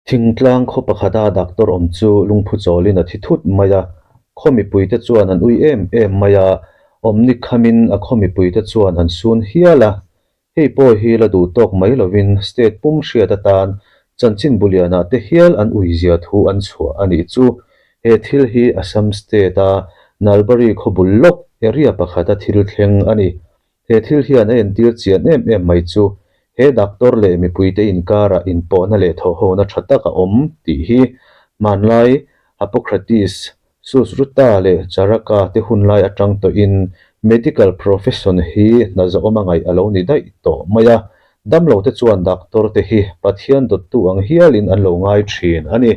Thingtlang khaw pakhata doctor awm chu lungphu chawlin a thi thut mai a, khaw mipuite chuan an ui em em mai a, awmni khamin a khaw mipuite chuan an sun hial a. Hei pawh hi la duh tawk mai lovin state pum hriat atan chanchin bulianah te hial an ui zia thu an chhuah a nih chu. He thil hi Assam state-a Nalbari khaw bul lawk area pakhata thil thleng a ni. He thil hian a entir chian em em mai chu he doctor leh mipuite inkarah inpawhna leh thawhhona tha tak a awm tih hi hmanlai Hippocrates, Sushruta leh Charaka te hunlai atang tawhin medical profession hi hna zawhawm a ngaih a lo ni daih tawh mai a, damlote chuan doctor te hi Pathian dawttu ang hialin an lo ngai thin a ni.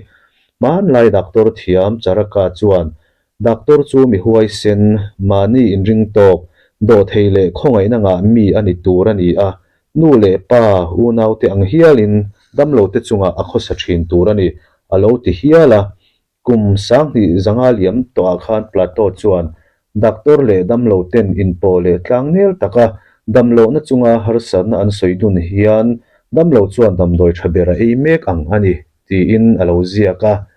Hmanlai doctor thiam Charaka chuan Doctor chu mi huaisen, mahni inring tawk, dawhthei leh khawngaihna ngah mi a ni tur a ni a, nu leh pa, unaute ang hialin damlote chungah a khawsa thin tur a ni, a lo ti hial a. Kum 2000 liam tawhah khan Plato chuan doctor leh damloten inpawh leh tlangnel taka damlohna chunga harsatna an sawi dun hian damlo chuan damdawi tha ber a ei mek ang a ni, tiin a lo ziak a.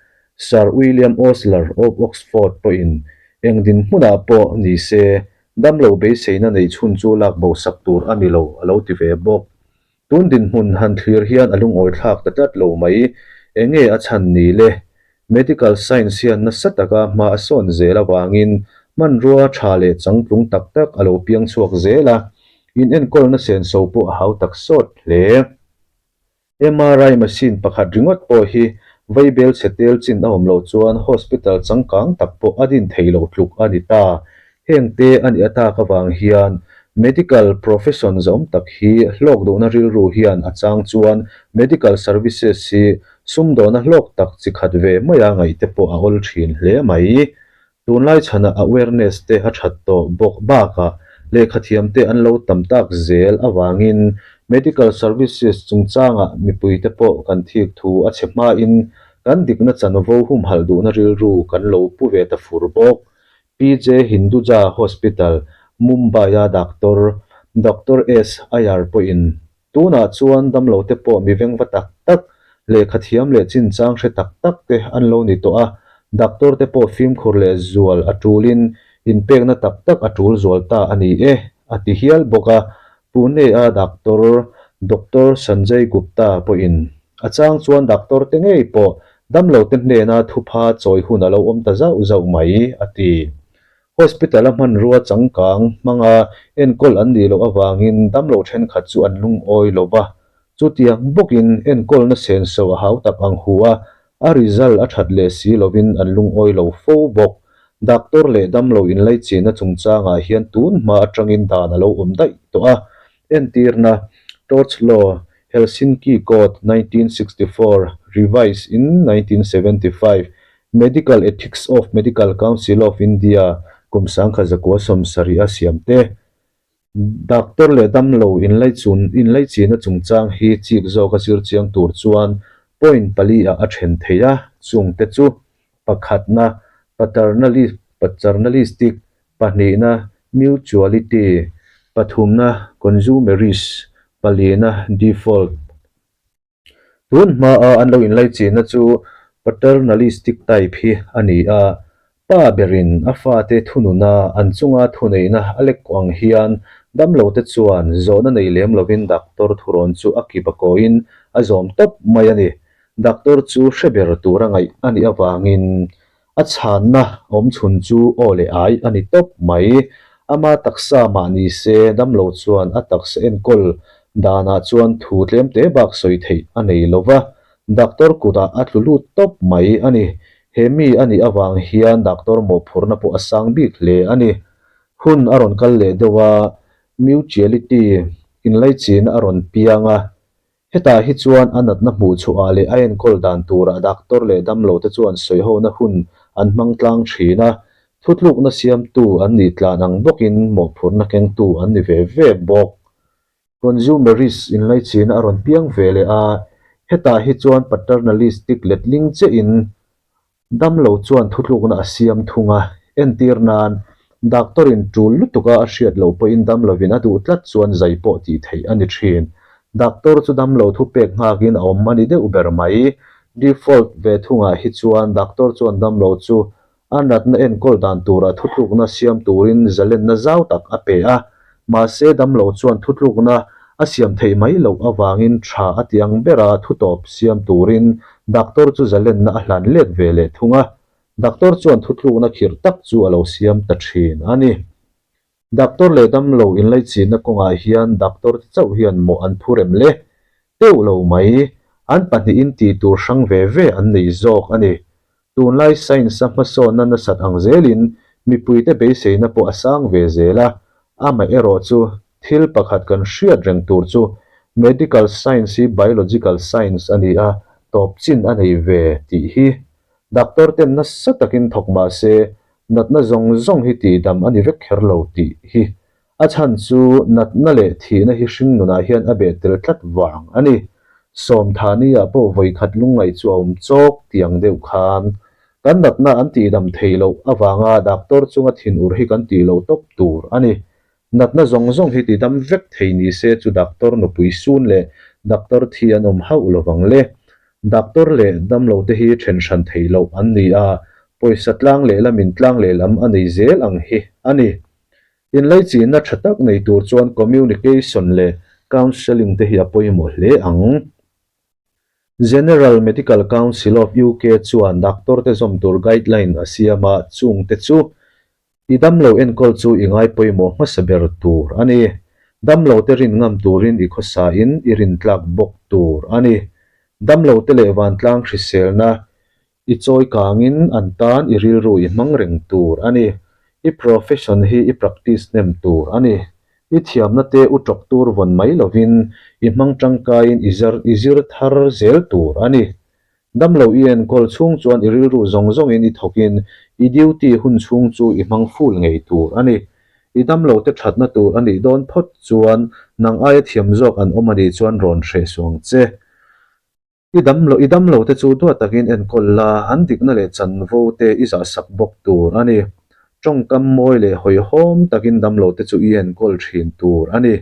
Sir William Osler of Oxford pawhin eng dinhmunah pawh ni se, damlo beiseina neih chhun chu lak bo sak tur a ni lo, a lo ti ve bawk. Tun dinhmun han thlir hian a lungawi thlak ta tlat lo mai. Enge a chhan ni le? Medical science hian nasa taka hma a sawn zel avangin hmanrua tha leh changtlung tak tak a lo piang chhuak zel a, inenkawlna senso pawh a hau tak sawt hle. MRI machine pakhat ringawt pawh hi vaibel chhe tel chin a awm loh chuan hospital changkang tak pawh a din thei lo tluk a ni ta. Heng te a nih atak avang hian medical profession zawm tak hi hlawk duhna rilru hian a chang chuan medical services hi sumdawna hlawk tak chi khat ve maia ngaih te pawh a awl thin hle mai. Tunlai chhanah awareness te a that tawh bawk bakah lehkhathiam te an lo tam tak zel avangin medical services chungchangah mipuite pawh kan thik thu a chhe hmain kan dikna chanvo humhalh duhna rilru kan lo pu ve ta fur bawk. PJ Hinduja Hospital, Mumbai-a doctor Doctor S. Iyer pawhin Tunah chuan damlote pawh mi vengva tak tak, lehkha thiam leh chinchang hre tak tak te an lo ni tawh a, doctor te pawh fimkhur leh zual a tulin inpekna tak tak a tul zual ta a ni e, a ti hial bawk a. Pune-a doctor Doctor Sanjay Gupta pawhin a chang chuan doctor te ngei pawh damlote hnena thupha chawi hun a lo awm ta zauh zauh mai, a ti. Hospital-a hmanrua changkang hmanga enkawl an nih loh avangin damlo thenkhat chu an lungawi lo va. Chutiang bawkin enkawlna senso a hau tak ang hu a, a result a that leh si lovin an lungawi lo fo bawk. Doctor leh damlo inlaichinna chungchangah hian tun hma atangin dan a lo awm daih tawh a. Entirna, Torch Law, Helsinki Code, 1964, revised in 1975, Medical Ethics of Medical Council of India kum 1970 a siam te, Doctor leh damlo inlaichina chungchang hi chik zawka zir chiang tur chuan point pali ah a then thei a, chung te chu, pakhatna, paternalistic, pahnihna, mutuality, pathumna, consumerist, palina, default. Tun hmaa an lo inlaichinna chu paternalistic type hi a ni a, pa berin a fate thununa an chunga thuneihna a lek ang hian damlote chuan zawhna nei lem lovin doctor thurawn chu a kip a kawiin a zawm tawp mai a ni. Doctor chu hre ber tura ngaih a nih avangin A chhanna awm chhun chu aw leh ai a ni tawp mai. Ama taksa mah ni se damlo chuan a taksa enkawl danah chuan thu tlemte bak sawi theih a nei lo va, doctor kutah a tlu lut tawp mai a ni. He mi a nih avang hian doctor mawhphurhna pawh a sang bik hle a ni. Hun a rawn kal leh deuh a, mutuality inlaichinna a rawn piang a, Hetah hi chuan a natna hmuh chhuah leh a enkawl dan turah doctor leh damlo te chuan sawihona hun an hmang tlang thin a, thutlukna siamtu an nih tlan ang bawkin mawhphurhna kengtu an ni ve ve bawk. Consumerist inlaichina a rawn piang ve leh a, hetah hi chuan paternalistic letling chiahin Damlo chuan thutlukna a siam thung a, entir nan, doctor-in tul lutuka a hriat loh pawhin damlovin a duh tlat chuan zai pawh tih theih a ni thin. Doctor chu damlo thupek nghakin a awm a ni deuh ber mai. Default ve thungah hi chuan doctor chuan damlo chu a natna enkawl dan tura thutlukna siam turin zalenna zau tak a pe a, mahse damlo chuan thutlukna a siam theih mai loh avangin tha a ti ang bera thutawp siam turin doctor chu zalenna a hlan let ve leh thung a, doctor chuan thutlukna khirh tak chu a lo siam ta thin a ni. Doctor leh damlo inlaichinna kawngah hian doctor te chauh hian mawh an phu rem le deuh lo mai, an pahnihin tih tur hrang ve ve an nei zawk a ni. Tunlai science-a hmasawnna nasat ang zelin mipuite beiseina pawh a sang ve zel a, amaherawh chu thil pakhat kan hriat reng tur chu medical science hi biological science a ni a, tawp chin a nei ve tih hi. Doctor ten nasa takin thawk mah se natna zawng zawng hi tihdam a ni vek kher lo tih hi a chhan chu natna leh thihna hi hring nunah hian a beh tel tlat vang a ni. Sawmthani-ah pawh vawikhat lungngaih chu a awm chawk tiang deuh khan kan natna an tihdam thei loh avanga doctor chunga thinur hi kan tih loh tawp tur a ni. Natna zawng zawng hi tidam vek thei ni se chu doctor nupui sun leh doctor thi an awm hauh lovang le. Doctor leh damlo te hi then hran thei loh an ni a, pawisa tlang leh lamin tlang leh lam a nei zel ang hi a ni. Inlaichinna tha tak nei tur chuan communication leh counselling te hi a pawimawh hle ang. General Medical Council of UK chuan doctor te zawm tur guideline a siam a, chung te chu I damlo enkawl chu i ngai pawimawh hmasa ber tur a ni. Damlo te rin ngam turin i khawsa in i rin tlak bawk tur a ni. Damlo te leh vantlang hriselna i chawi kangin an tan i rilru i hmang reng tur a ni. I profession hi i practice hnem tur a ni. I thiamna te u tawk tur vawn mai lovin i hmang tangkaiin i zar i zir thar zel tur a ni. Damlo i enkawl chhung chuan i rilru zawng zawngin i thawkin i duty hun chhung chu i hmang full ngei tur a ni. I damlo te thatna tur a nih dawn phawt chuan nang aia thiam zawk an awm a nih chuan rawn hreh suang che. I damlo i damlo te chu duat takin enkawl la, an dikna leh chanvo te i zahsak bawk tur a ni. Tawngkam mawi leh hawihhawm takin damlo te chu i enkawl thin tur a ni.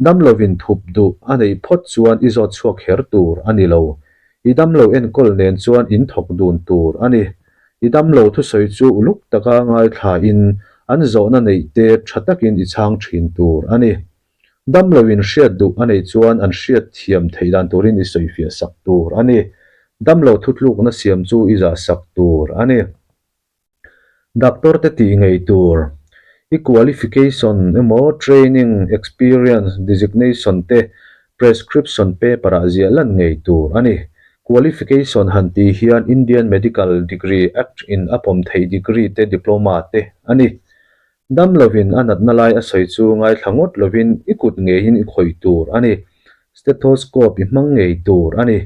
Damlovin thup duh a neih phawt chuan i zawt chhuak kher tur a ni lo. I damlo enkawl nen chuan in thawk dun tur a ni. I damlo thusawi chu uluk taka ngaithlain an zawhna neih te tha takin i chhang thin tur a ni. Damlo in hriat duh a neih chuan an hriat thiam theih dan turin i sawifiah sak tur a ni. Damlo thutlukna siam chu i zah sak tur a ni. Doctor te tih ngei tur, i qualification emaw training, experience, designation te prescription paper ah ziah lan ngei tur a ni. Qualification han tih hian Indian Medical Degree Act in a pawm theih degree te diploma te a ni. Dam lovin a natna lai a sawi chu ngaithla ngawt lovin i kut ngeiin i khawih tur a ni. Stethoscope i hmang ngei tur a ni.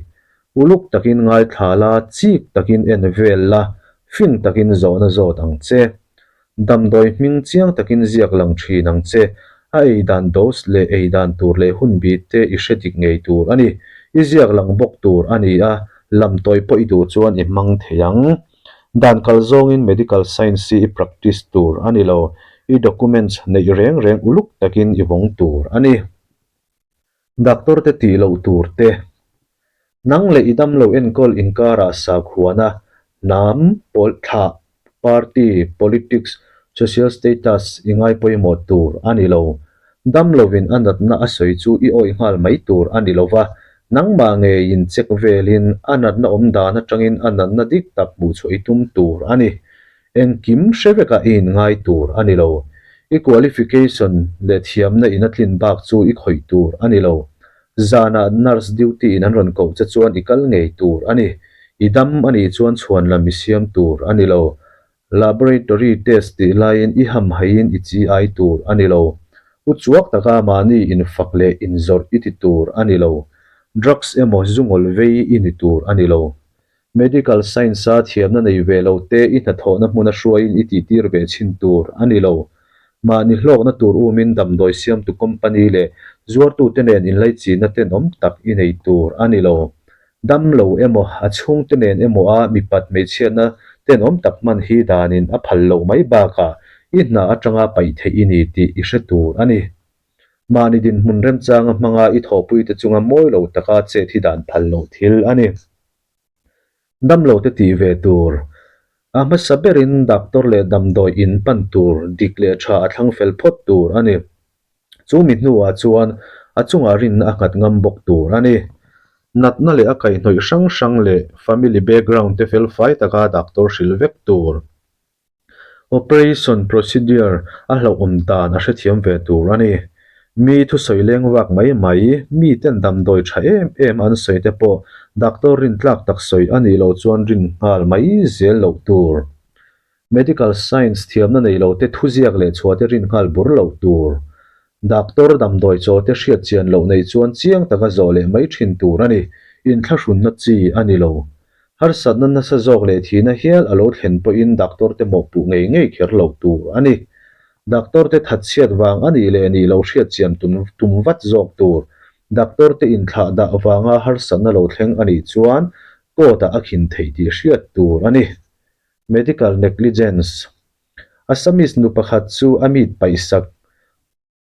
Uluk takin ngaithla la, chik takin en vel la, fing takin zawhna zawt ang che. Damdawi hming chiang takin ziak lang thin ang che. A ei dan dose leh ei dan tur leh hun bit te i hre dik ngei tur a ni. I ziak lang bawk tur a ni a, lamtawi pawh i duh chuan i hmang thei ang. Dan kal zawngin medical science hi i practice tur a ni lo, i documents neih reng reng uluk takin i vawng tur a ni. Doctor te tih loh tur te. Nang leh i damlo enkawl inkarah sakhuana, hnam, pawl, thlah, party, politics, social status i ngai pawimawh tur a ni lo. Damlovin a natna a sawi chu i awih nghal mai tur a ni lova, nangmah ngeiin check velin a natna awm dan atangin a natna dik tak hmuh chhuah i tum tur a ni. Engkim hre vekah i inngai tur a ni lo. I qualification leh thiamna in a tlin bak chu i khawih tur a ni lo. Zanah nurse duty in an rawn koh che chuan i kal ngei tur a ni. I dam a nih chuan chhuan lam i siam tur a ni lo. Laboratory test tih laiin i hamhaiin i chi ai tur a ni lo. U chuak taka mahni infak leh inzawrh i ti tur a ni lo. Drugs emaw zungawl vei i ni tur a ni lo. Medical science-a thiamna nei ve lo te i hnathawhna hmuna hruaiin i tihtir ve chhin tur a ni lo. Mahni hlawkna tur umin damdawi siamtu company leh zuartute nen inlaichinna tenawm tak i nei tur a ni lo. Dam lo emaw, a chhungte nen emaw a mipat hmeichhiatna tenawm tak hman hi danin a phal loh mai bakah i hna atanga paih theih i ni tih i hre tur a ni. Mahni dinhmun remchanga hmanga i thawhpuite chunga mawi lo taka chet hi dan phal loh thil a ni. Damlo te tih ve tur. A hmasa berin doctor leh damdawi in pan tur dik leh tha a thlang fel phawt tur a ni. Chu mi hnuah chuan a chungah rinna a nghat ngam bawk tur a ni. Natna leh a kaihhnawih hrang hrang leh family background te felfai taka doctor hrilh vek tur. Operation procedure a hlauhawm dan a hrethiam ve tur a ni. Mi thusawi leng vak mai mai, miten damdawi tha em em an sawi te pawh doctor rintlak tak sawi a nih loh chuan rin nghal mai zel loh tur. Medical science thiamna nei lo te thuziak leh chhuah te rin nghal bur loh tur. Doctor damdawi chaw te hriat chian loh nei chuan chiang taka zawh leh mai thin tur a ni. Inthlahrunna chi a ni lo. Harsatna nasa zawk leh thihna hial a lo thlen pawhin doctor te mawhpuh ngei ngei kher loh tur a ni. Doctor te thatchhiat vang a nih leh nih lo hriat chian tum tum vat zawk tur. Doctor te inthlah dah vanga harsatna lo thleng a nih chuan court ah a khin theih tih hriat tur a ni. Medical negligence. Assamese nu pakhat chu a mit paihsak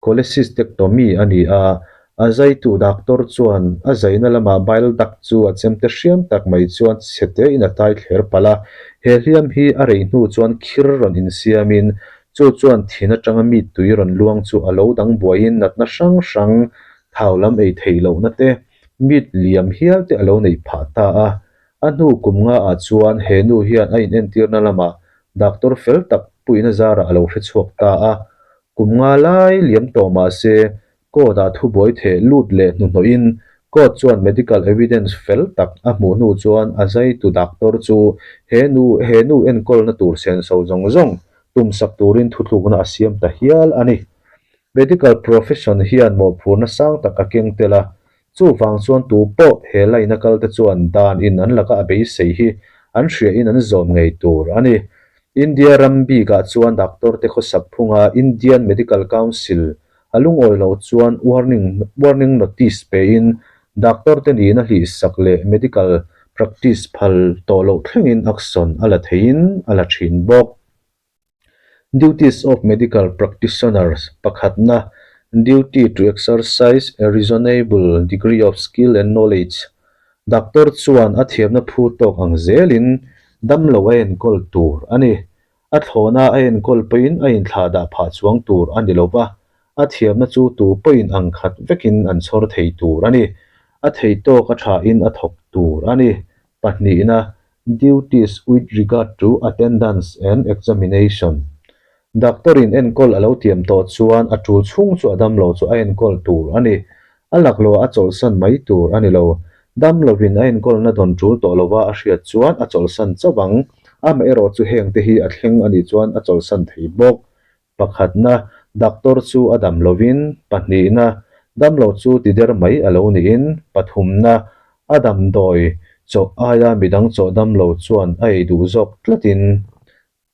cholecystectomy a ni a, a zaitu doctor chuan a zaina lamah bile duct chu a chemte hriam tak mai chuan chhe tein a tai thler palh a, he hliam hi a rei hnu chuan khir rawn insiamin chu chuan thin atanga mit tui rawn luang chu a lo dang buaiin natna hrang hrang thau lam ei theih lohna te, mit liam hial te a lo neih phah ta a. A hnu kum nga ah chuan he nu hian a inentirna lamah doctor fel tak puihna zarah a lo hre chhuak ta a. Kum nga lai liam tawh mah se court ah thubuai theh lut leh hnuhnawhin court chuan medical evidence fel tak a hmuh hnu chuan a zaitu doctor chu he nu he nu enkawlna tur senso zawng zawng tumsak turin thutlukna a siam ta hial a ni. Medical profession hian mawhphurna sang tak a keng tel a, Chuvang chuan tu pawh he line a kal te chuan dan in an laka a beisei hi an hria in an zawm ngei tur a ni. India ram bik ah chuan doctor te khawsak phunga Indian Medical Council a lungawi loh chuan warning warning notice pe in doctor te nihna hlihsak leh medical practice phal tawh loh thlengin action a la theiin a la thin bawk. Duties of Medical Practitioners, Pakhatna, Duty to exercise a reasonable degree of skill and knowledge, Doctor chuan a thiamna phu tawk ang zelin damlo a enkawl tur a ni. A thlawhna a enkawl pawhin a inthlahdah phah chuang tur a ni lo va, a thiamna chu tu pawhin ang khat vekin an chhawr thei tur a ni. A thei tawk a thain a thawk tur a ni. Pahnihna, Duties with regard to attendance and examination. Doctor in enkawl a lo tiam tawh chuan a tul chhung chu a damlo chu a enkawl tur a ni. A laklawh a chawlhsan mai tur a ni lo. Damlovin a enkawlna dawn tul tawh lova a hriat chuan a chawlhsan chauh ang. Amaherawh chu heng te hi a thleng a nih chuan a chawlhsan thei bawk. Pakhatna, doctor chu a dam lovin, pahnihna, damlo chu tider mai a lo niin, pathumna, a damdawi chawh aia midang chawh damlo chuan a ei duh zawk tlatin,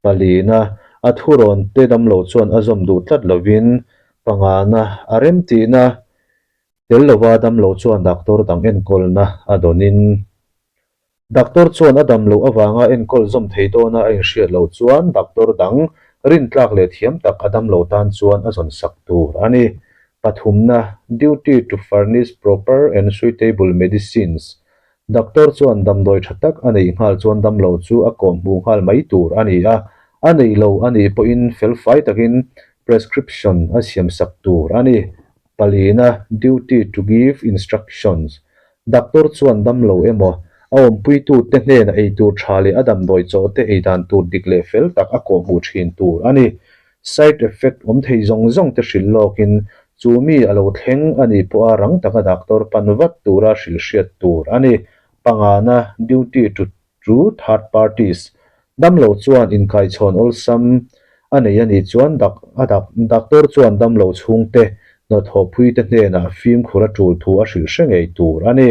palina, a thurawn te damlo chuan a zawm duh tlat lovin, pangana, a remtihna tel lova damlo chuan doctor dang enkawlna a dawnin. Doctor chuan a dam loh avanga enkawl zawm thei dawna a inhriat loh chuan doctor dang rintlak leh thiam tak a dam lo tan chuan a zawn sak tur a ni. Pathumna, Duty to furnish proper and suitable medicines. Doctor chuan damdawi tha tak a neih nghal chuan damlo chu a kawhhmuh nghal mai tur a ni a, a neih lo a nih pawhin felfai takin prescription a siamsak tur a ni. Palina, Duty to give instructions. Doctor chuan damlo emaw, a awmpuitute hnena ei tur tha leh a damdawi chaw te ei dan tur dik leh fel tak a kawhhmuh thin tur a ni. Side effect awm thei zawng zawng te hrilh lawkin chu mi a lo thleng a nih pawha rang taka doctor pan vat tura hrilh hriat tur a ni. Pangana, Duty to Chu third parties damlo chuan inkaichhawn awlsam a nei a nih chuan dak a dak doctor chuan damlo chhungte hnathawhpuite hnenah fimkhur a tul thu a hrilh hre ngei tur a ni.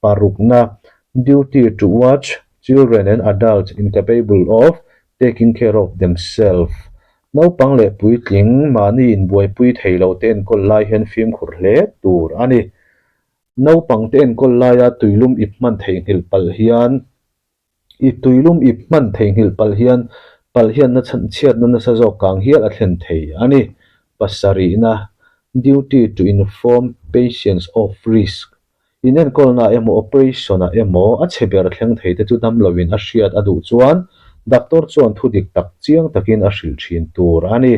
Parukna, Duty to watch children and adults incapable of taking care of themselves Naupang leh puitling mahni inbuaipui thei lo te enkawl lai hian fimkhur hle tur a ni. Naupangte enkawl laia tuilum ip hman theihnghilh palh hian i tuilum ip hman theihnghilh palh hian palh hian na chhanchhiatna nasa zawk kang hial a thlen thei a ni. Pasarihna, Duty to inform patients of risk. Inenkawlnaah emaw operation-ah emaw a chhe ber thleng thei te chu damloin a hriat a duh chuan doctor chuan thu dik tak chiang takin a hrilh thin tur a ni.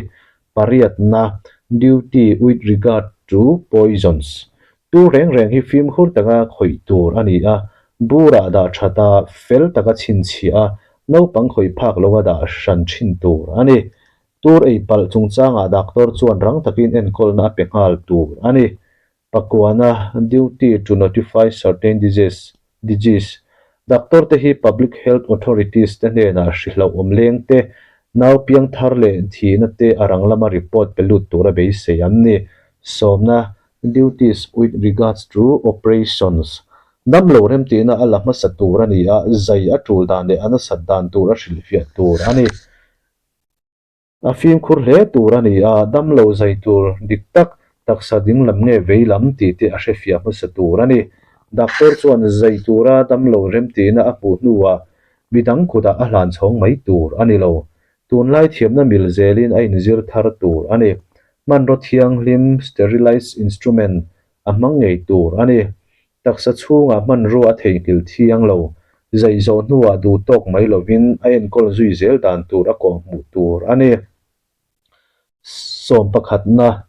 Pariatna, Duty with regard to poisons. Tur reng reng hi fimkhur taka khawih tur a ni a, burah dah that a, fel taka chhinchhiah a, naupang khawih phak loa dah hran thin tur a ni. Tur ei palh chungchangah doctor chuan rang takin enkawlna a pe nghal tur a ni. Pakuana, Duty to notify certain disease, disease. Doctor te hi Public Health Authorities te hnenah hrihlauhawm leng te, nau piang thar leh thihna te a rang lama report pe lut tura beisei an ni. Sawmna, Duties with regards to operations. Damlo remtihna a la hmasa tur a ni a, zai a tul dan leh a nasat dan tur a hrilhfiah tur a ni. A fimkhur hle tur a ni a, damlo zai tur dik tak, taksa dinglam nge veilam tih te a hrefiah hmasa tur a ni. Doctor chuan zai tura damlo remtihna a hmuh hnuah midang kutah a hlan chhawng mai tur a ni lo. Tunlai thiamna mil zelin a inzir thar tur a ni. Hmanraw thianghlim, sterilized instrument, a hmang ngei tur a ni. Taksa chhungah hmanrua a theihnghilh thiang lo. Zai zawh hnuah duh tawk mai lovin a enkawl zui zel dan tur a kawhhmuh tur a ni. Sawm pakhatna,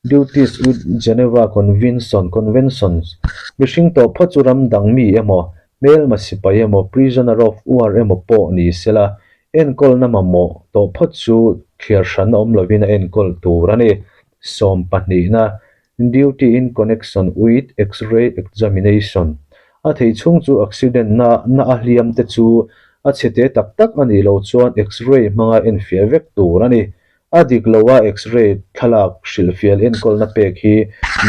Duties with Geneva Convention, Conventions, Mihring tawh phawt chu ram dang mi emaw, hmelma sipai emaw, prisoner of war emaw pawh ni sela, enkawlna mamawh tawh phawt chu thliar hran awm lovin a enkawl tur a ni. Sawm pahnihna, Duty in connection with X-ray examination. A thei chhung chu accident na na a hliam te chu a chhe te tak tak a nih loh chuan X-ray hmanga enfiah vek tur a ni. A dik lo a X-ray thlalak hrilhfial enkawlna pek hi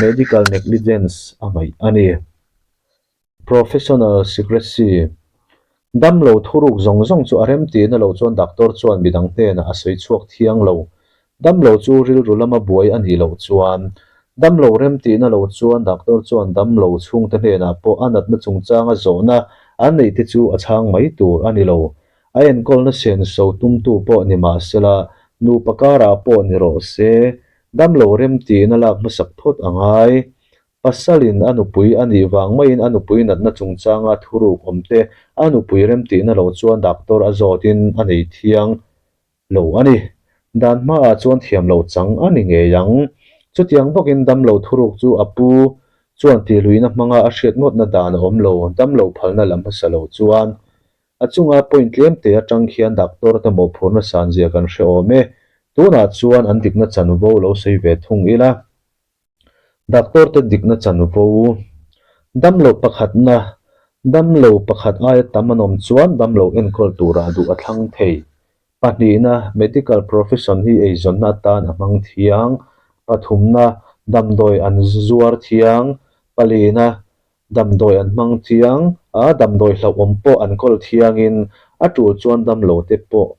medical negligence a ngaih a ni. Professional secrecy. Damlo thuruk zawng zawng chu a rem tihna lo chuan doctor chuan midang hnenah a sawi chhuak thiang lo. Damlo chu rilru lama buai a nih loh chuan. Damlo rem tihna lo chuan doctor chuan damlo chhungte hnenah pawh a natna chungchanga zawhna an neih te chu a chhang mai tur a ni lo. A enkawlna senso tumtu pawh ni mah sela, nupa karah pawh ni rawh se, damlo rem tihna lak hmasak phawt a ngai. Pasalin a nupui a nih vang maiin a nupui natna chungchanga thuruk awmte a nupui remtihna lo chuan doctor a zawtin a nei thiang lo a ni. Dan hmaah chuan thiam lo chang a ni ngei ang. Chutiang bawkin damlo thuruk chu a pu chuan tihluihna hmanga a hriat ngawtna dan a awm lo, damlo phalna la hmasa lo chuan. A chunga point tlemte atang khian doctor te mawhphurhna sanzia kan hre awm e. Tunah chuan an dikna chanvo lo sawi ve thung ila. Doctor te dikna chanvo damlo pakhatna damlo pakhat aia tam an awm chuan damlo enkawl turah duh a thlang thei. Pahnihna, medical profession hi eizawnna atan a hmang thiang. Pathumna, damdawi an zuar thiang. Palina, damdawi an hmang thiang a, damdawi hlauhawm pawh an kawl thiangin a tul chuan damlo te pawh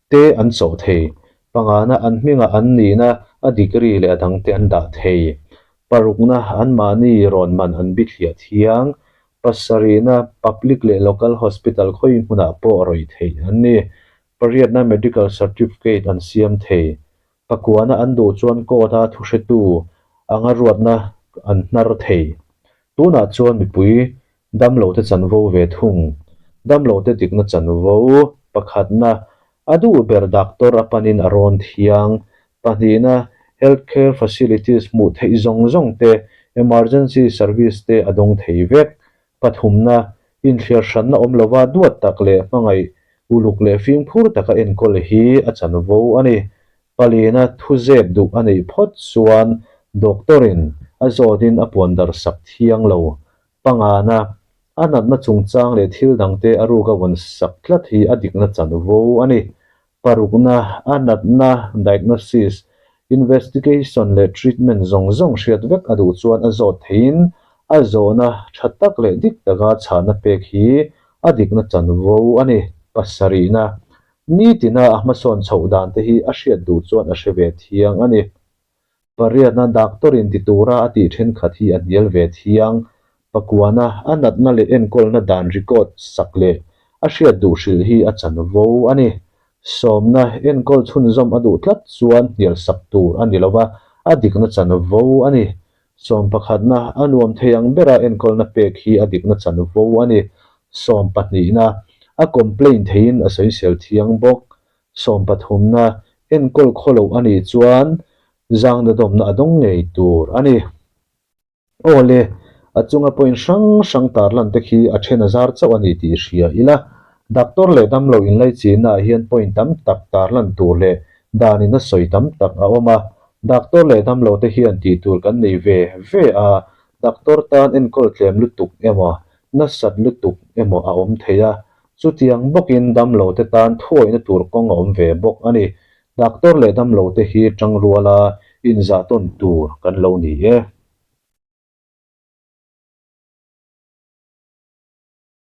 te an chawh thei. Pangana an hmingah an nihna a degree leh a dangte an dah thei. Parukna anmahni rawn man an bithliah thiang. Pasarihna public leh local hospital khawi hmunah pawh rawih theih an ni. Pariatna medical certificate an siam thei. Pakuana an duh chuan court-a thuhretu anga ruatna an hnar thei. Tunah chuan mipui Damlote chanvo ve thung. Damlote dikna chanvo, pakhatna, a duh ber doctor a panin a rawn thiang. Pahnihna, health care facilities hmuh theih zawng zawng te, emergency service te a dawng thei vek. Pathumna, inthliar hranna awm lova duat tak leh hmangaih uluk leh fimkhur taka enkawl hi a chanvo a ni. Palina thu zep duh a neih phawt chuan doctor-in a zawtin a puan dar sak thiang lo. Pangana, a natna chungchang leh thil dangte a ruk a vawn sak tlat hi a dikna chanvo a ni. Parukna, a natna diagnosis, investigation leh treatment zawng zawng hriat vek a duh chuan a zawt theiin a zawhna tha tak leh dik taka chhahna pek hi a dikna chanvo a ni. Pasarihna, nitina a hmasawn chhoh dante hi a hriat duh chuan a hre ve thiang a ni. Pariatna doctor in ti tura a tih thenkhat hi a hnial ve thiang. Pakuana a natna leh enkawlna dan record sak leh a hriat duh hrilh hi a chanvo a ni. Sawmna enkawl chhunzawm a duh tlat chuan hnial sak tur a ni lova, a dikna chanvo a ni. Sawmpakhatna, a nuam thei ang bera enkawlna pek hi a dikna chanvo a ni. Sawmpahnihna, a complain theiin a sawisel thiang bawk. Sawmpathumna, enkawl khaw loh a nih chuan zangdadawmna a dawng ngei tur a ni. Aw le, a chunga point hrang hrang tarlan te khi a then a zar chauh a ni tih i hria ila. Doctor leh damlo inlaichinna ah hian point tam tak tarlan tur leh danin a sawi tam tak a awm a. Doctor leh damlo te hian tih tur kan nei ve ve a, doctor tan enkawl tlem lutuk emaw, nasat lutuk emaw a awm thei a. Chutiang bawkin damlo te tan thuawihna tur kawng a awm ve bawk a ni. Doctor leh damlo te hi tangruala inzahtawn tur kan lo ni e.